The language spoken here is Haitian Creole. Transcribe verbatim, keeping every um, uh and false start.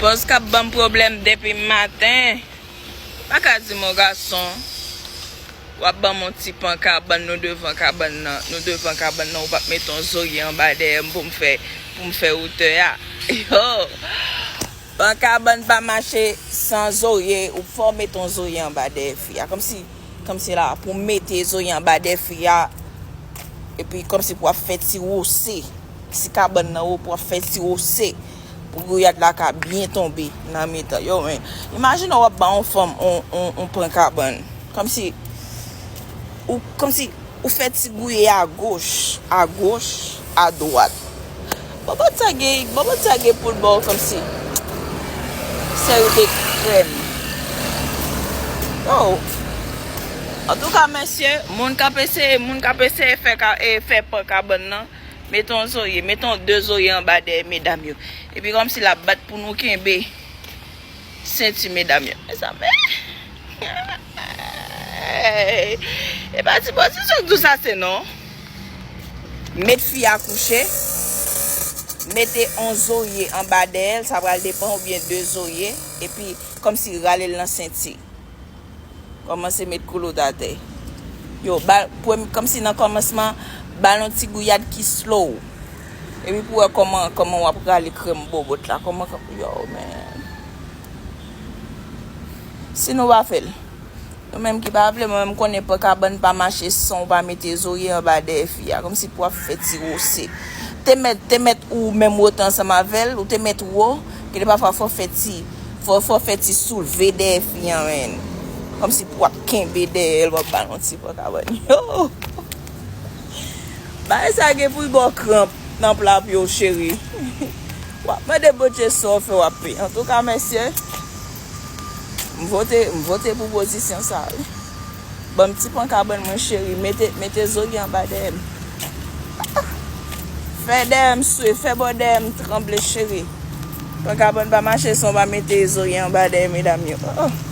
Bòz k ap ban m pwoblèm depi maten. Pa ka di m yon gason, w ap ban m yon ti pan kabann, nou devan kabann nan, nou devan kabann nan, ou p ap met yon zorye anba dèyè m pou m fè, pou m fè wotè a. Yo! Pan kabann pa mache san zorye, ou fò w met yon zorye anba dèyè fi a. Kòmsi, kòmsi la, pou w mete zorye anba dèyè fi a, epi kòmsi pou w ap fè ti wose. Si kabann nan wo, pou w ap fè ti wose. Pou gouyad la ka byen tonbe nan mitan. Yo, men, imajine w ap ba yon fanm on, on, on pan kabann. Kòmsi, ou, kòmsi, ou fè ti gouye agoch, agoch, adwat. Bòbòt sa gen, bòbòt sa gen pou l ba w kòmsi. Seri de krèm. Yo. Antouka, mesye, moun k ap eseye, moun k ap eseye fè ka, e, fè pan kabann nan, mete yon zorye, mete yon de zorye anba dèyè medam yo. Epi kòmsi l ap bat pou nou kenbe senti medam yo. Mezanmi. E pa ti pozisyon k di w sa se non. Met fi a kouche. Mete yon zorye anba dèyè l, sa pral depann, oubyen de zorye. Epi kòmsi rale l nan senti. Kòmanse met koulout atè. Yo, ba, premye, kòmsi nan kòmansman, ba l yon ti gouyad ki slow. Epi pou wè kòman, kòman w ap rale krèm bòbòt la. Kòman, kò-, yo, men. Si nou pa fè l. Nou menm ki pa vle, mwen menm konnen pan kabann pa mache san w pa mete zorye anba dèyè fi a. Kòmsi pou w ap fè ti wose. Te mèt, te mèt ou menm wote ansanm avè l, ou te mèt wo, gen de pafwa fò fè ti, fò, fò fè ti soulve dèyè fi an, men. Kòmsi pou w ap kenbe dèyè l, w ap ba l yon ti pan kabann. Yo! Bagay sa gen pou l ba w kranp nan pla pye w, cheri. W ap mande Bondye sa w fè w ap peye. Antouka, mesye, m vote, m vote pou pozisyon sa, wi. Ban m ti pan kabann mwen, cheri. Mete, mete zorye anba dèyè m. Fè dèyè m swe, fè bò dèyè m tranble, cheri. Pan kabann pa mache san w pa mete zorye anba dèyè medam yo. Oh, oh.